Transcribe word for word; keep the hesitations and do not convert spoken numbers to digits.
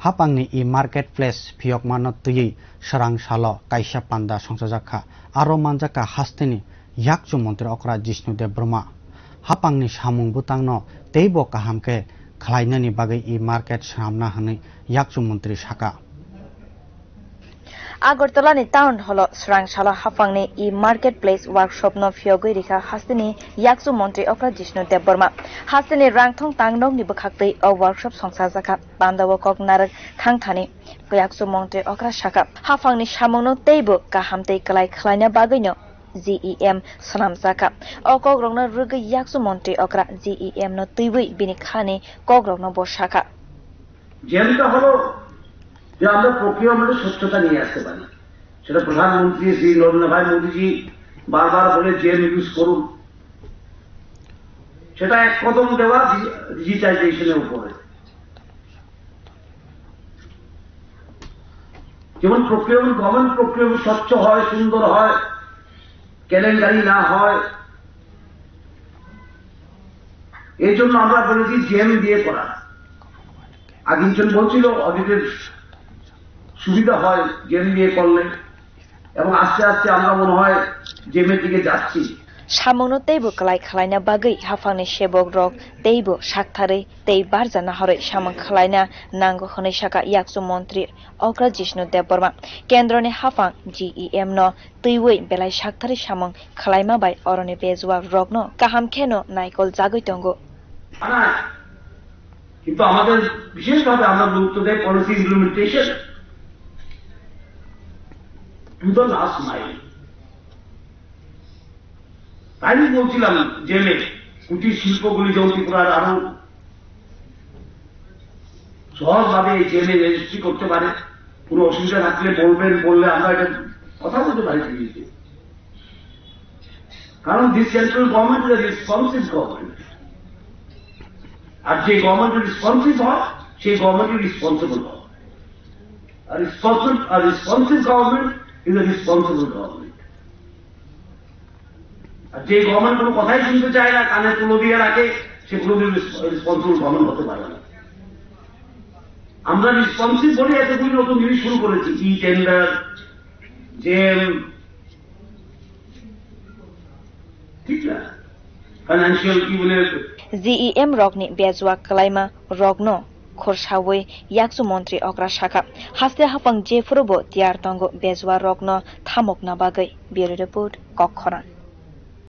Hapangni e-market place phiyokmano twiwi swrang salo kaisa panda songchajak kha. Aro manjak kha hasteni yakchu montri okra Jishnu Debbarma. Hapangni samung bwtangno teibo kaham khe khlainani bagwi e-market swnamna hwnwi yakchu montri saka. Agartala ni town hall o swrang salo hapangni e-market place workshop no phiyogwi rikha hasteni yakchu montri okra Jishnu Debbarma. Hasteni rangthong tangnokni bwkhaktwi o workshop songchajak kha. Pandao kok narwk thangthani yakchu montri okra saka, hapangni samungno teibo kaham tei kwlai khlaina bagwino G E M swnamjak kha. O kokrokno rwgwi yakchu montri okra G E M no twiwi bini khani kokrokno bo saka. জেমটা হলো যে আমরা প্রক্রিয়ার মধ্যে স্বচ্ছতা নিয়ে আসতে পারি। সেটা প্রধানমন্ত্রী শ্রী নরেন্দ্র ভাই মোদীজি বারবার বলে জেম ইউজ করুন, সেটা এক কদম দেওয়া ডিজি-, ডিজিটাইজেশনের উপরে। যেমন প্রক্রিয়াগুলো, গভর্নমেন্ট প্রক্রিয়াগুলো স্বচ্ছ হয়, সুন্দর হয়, কেলেঙ্কারি না হয়, এই জন্য আমরা বলেছি জেম দিয়ে করা। আগে একজন বলছিল অডিটের সুবিধা হয় জেম দিয়ে করলে, এবং আস্তে আস্তে আমরা মনে হয় জেমের দিকে যাচ্ছি। Samungno teibo kwlai khlaina bagwi haphangni sebok rok teibo saktharwi tei barja nahorwi samung khlaina nango hwnwi saka yakchu montri okra Jishnu Debbarma. Kendroni haphang G E M no twiwi belai saktharwi samung khlaima bai oroni bejua rokno kaham kheno naikol jagwi tongo. বানায়। কিন্তু আমাদের বিশেষভাবে আমরা গুরুত্ব দেই policy implementation to the last mile. তাই আমি বলছিলাম জেমে কুটির শিল্পগুলি যেমন ত্রিপুরার আরো সহজভাবে জেমে রেজিস্ট্রি করতে পারে, কোনো অসুবিধা থাকলে বলবেন, বললে আমরা এটা কথা বলতে পারি দিল্লিতে। কারণ this central government is a responsive government। আর যে গভর্নমেন্ট রেসপন্সিভ হয়, সেই গভর্নমেন্ট রেসপন্সিবল হয়। আর রেসপন্সিভ, আর responsive government is a responsible government. আর যে গভর্নমেন্ট কোনো কথাই শুনতে চায় না, কানে তুলো দিয়ে রাখে, সে কোনোদিন রেসপন্সিবল গভর্নমেন্ট হতে পারে না। আমরা রেসপন্সিভ বলে এতগুলি নতুন জিনিস শুরু করেছি, ই টেন্ডার, জেম, ঠিক না? ফাইন্যান্সিয়াল কি বলে? G E M rokni bejua kwlaima rokno khorsawi yakchu montri okra saka, haste haphang jephurubo tiyar tongo bejua rokno thamokna bagwi. Bureau Report, Kokkhorang.